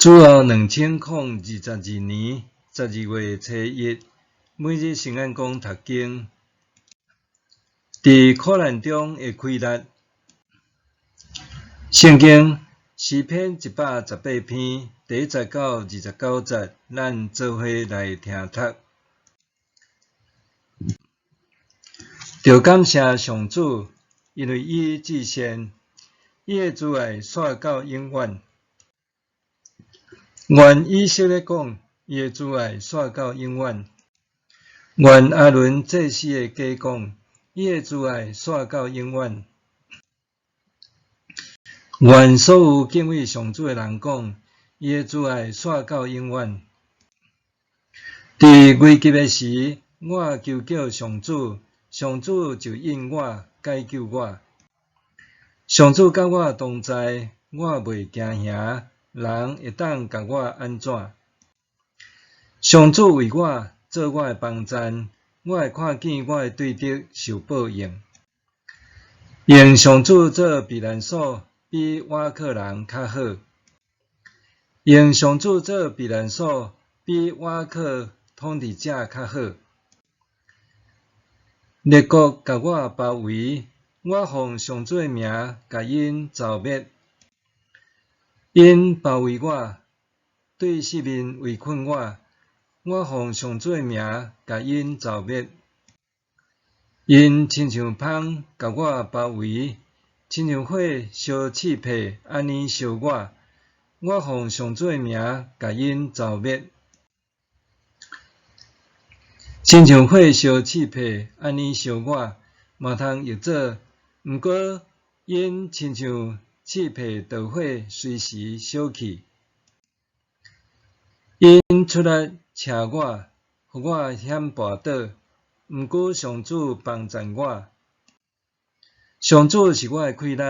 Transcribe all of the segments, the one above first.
主後2022年12月初一，每日聖眼光讀經，佇苦難中的氣力。聖經詩篇118篇第一節到29節，咱做伙來聽讀。著感謝上主，因為伊至善，伊的慈愛續到永遠。願以色列講，伊的慈愛續到永遠。願亞倫祭司的家講，伊的慈愛續到永遠。願所有敬畏上主的人講，伊的慈愛續到永遠。佇危急的時，我求叫上主，上主就應我，解救我。上主佮我同在，我袂驚嚇。人會當共我按怎？上主為我做我的幫贊，我會看見我的對敵受報應。用上主做避難所，比倚靠人較好。用上主做避難所，比倚靠統治者較好。列國共我包圍，我奉上主的名共𪜶誅滅。𪜶包圍我，對四面圍困我，我奉上主的名共𪜶誅滅。𪜶親像蜂共我包圍，親像火燒刺帕按呢燒我，我奉上主的名共𪜶誅滅。親像火燒刺帕按呢燒我，嘛通譯做，毋過𪜶親像刺帕著火隨時燒去。𪜶出力捙我，予我險跋倒，毋過上主幫贊我。上主是我的氣力，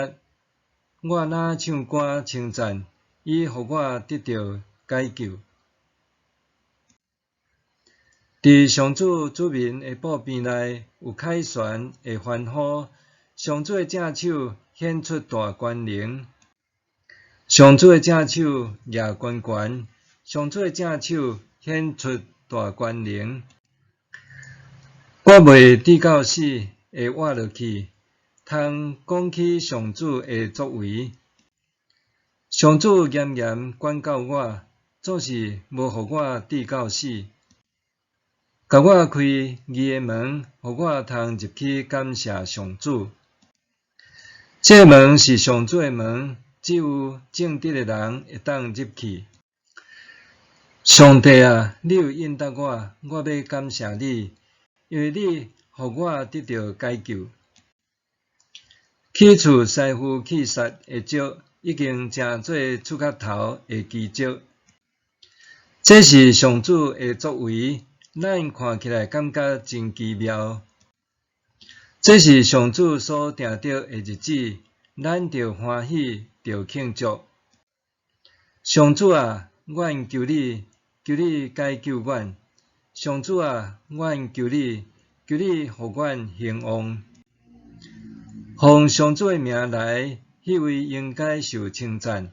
我若唱歌稱讚，伊予我得著解救。佇上主子民的布棚內，有凱旋的歡呼。上主的正手顯出大權能，上主的正手舉懸懸，上主的正手顯出大權能。我袂至到死，會活落去，通講起上主的作為。上主嚴嚴管教我，總是無予我至到死。共我開義的門，予我通入去感謝上主。這門是上主的門，只有正直的人會當入去。上帝啊，你有應答我，我欲感謝你，因為你予我得著解救。起厝師傅去殺的石，已經成做厝角頭的基石。這是上主的作為，咱看起來感覺真奇妙。這是上主所定著的日子，咱著歡喜，著慶祝。上主啊，阮求你，求你解救阮！上主啊，阮求你，求你予阮興旺。奉上主的名來，彼位應該受稱讚。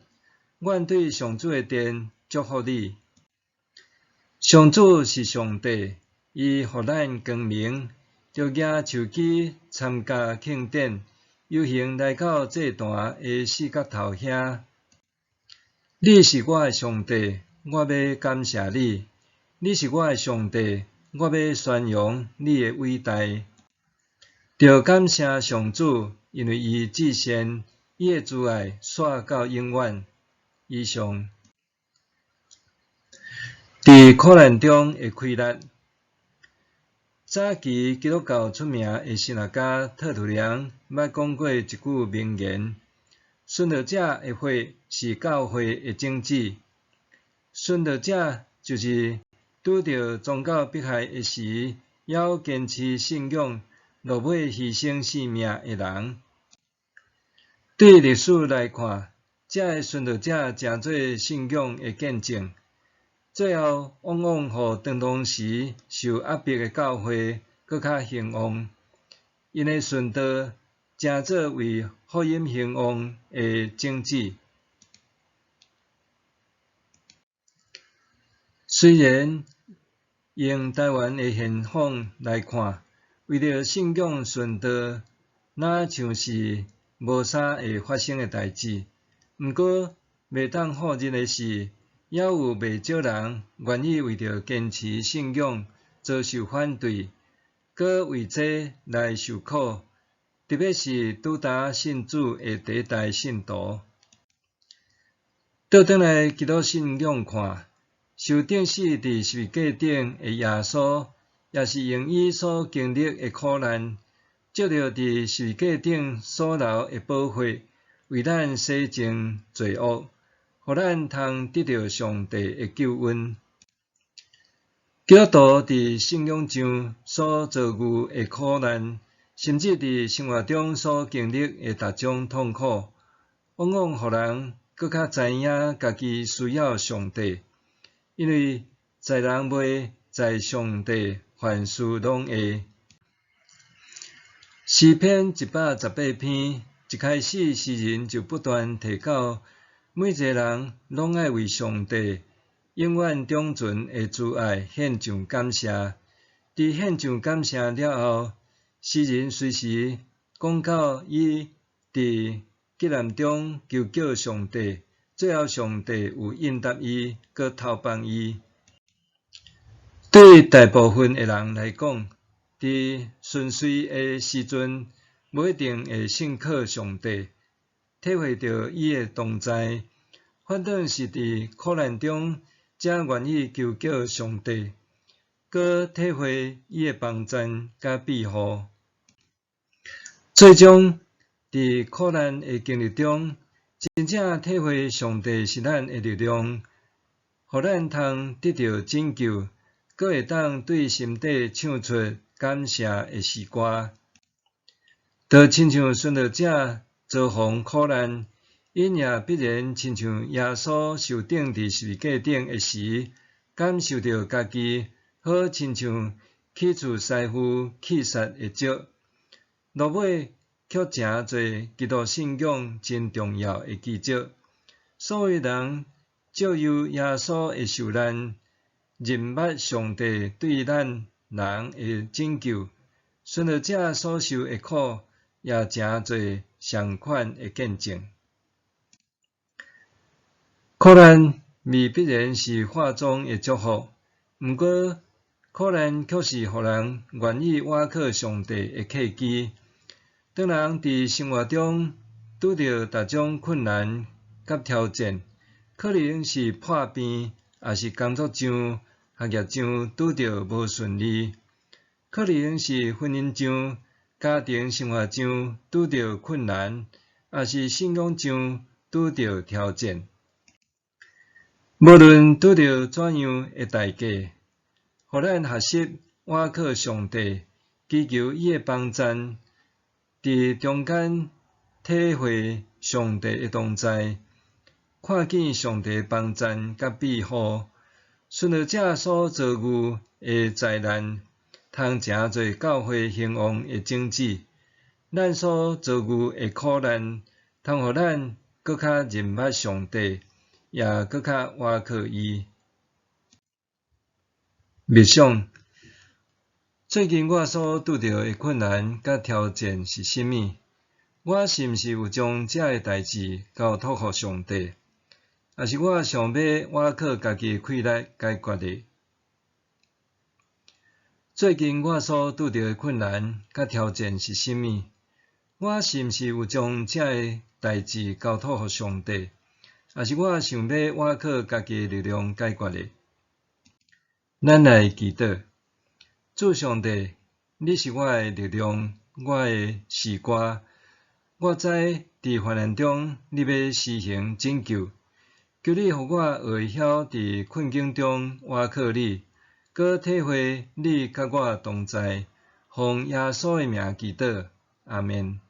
阮對上主的殿祝福你。上主是上帝，伊予咱光明。著舉樹枝參加慶典，遊行來到祭壇的四角頭遐。你是我的上帝，我欲感謝你。你是我的上帝，我欲宣揚你的偉大。著感謝上主，因為伊至善，伊的慈愛續到永遠。以上。佇苦難中的氣力。早期基督教出名的神學家特土良捌講過一句名言：殉道者的血是教會的種子。殉道者就是拄著宗教迫害的時，猶堅持信仰，落尾犧牲性命的人。對歷史來看，這个殉道者成做信仰的見證。最後，往往予當當時受壓迫的教會閣較興旺。𪜶的殉道，成做為福音興旺的種子。雖然用臺灣的現況來看，為著信仰殉道，若像是無啥會發生的代誌。毋過，袂當否認的是，猶有袂少人願意為著堅持信仰遭受反對，閣為這來受苦，特別是拄焦信主的第一代信徒。倒轉來基督信仰看，受釘死佇十字架頂的耶穌，也是用伊所經歷的苦難，藉著佇十字架頂所流的寶血，為咱洗淨罪惡，予咱通得著上帝的救恩。基督徒佇信仰上所遭遇的苦難，甚至佇生活中所經歷的逐種痛苦，往往予人閣較知影家己需要上帝，因為在人袂，在上帝凡事攏會。詩篇118篇一開始，詩人就不斷提到，每一个人攏愛為上帝永遠長存的慈愛獻上感謝。佇獻上感謝了後，詩人隨時講到伊佇急難中求叫上帝，最後上帝有應答伊，閣投放伊。對大部分的人來講，佇順遂的時陣，無一定會信靠上帝，體會著伊的同在，反倒是佇苦難中，才願意求叫上帝，閣體會伊的幫贊佮庇護。最終，佇苦難的經歷中，真正體會上帝是咱的力量，予咱通得著拯救，閣會當對心底唱出感謝的詩歌。就親像殉道者遭逢苦難，𪜶也必然親像耶穌受釘佇十字架頂的時，感受著家己好親像去厝師傅去殺的石，落尾卻成做基督信仰真重要的基石。所有人藉由耶穌的受難，認捌上帝對咱人的拯救，殉道者所受的苦，也成做相款的見證。苦難未必然是化妝的祝福，毋過苦難卻是予人願意倚靠上帝的契機。當人佇生活中拄著逐種困難佮挑戰，可能是破病，抑是工作上、學業上拄著無順利，可能是婚姻上、家庭生活上拄著困難，抑是信仰上拄著挑戰。無論拄著怎樣的代價，予咱學習倚靠上帝，祈求伊的幫贊，佇中間體會上帝的同在，看見上帝幫贊佮庇護，殉道者所遭遇的災難，通成做教會興旺的種子。咱所遭遇的苦難，通予咱閣較認捌上帝，也閣較倚靠伊。默想，最近我所拄著的困難佮挑戰是啥物？我是毋是有將這个代誌交託予上帝？抑是我想欲倚靠家己的氣力解決的？最近我所拄著的困難佮挑戰是啥物？我是毋是有將這个代誌交託予上帝？抑是我想欲倚靠家己的力量解決的？咱來祈禱，主上帝，你是我的力量，我的詩歌。我知佇患難中，你欲施行拯救。求你予我會曉佇困境中倚靠你，閣體會你佮我同在。奉耶穌的名祈禱，阿們。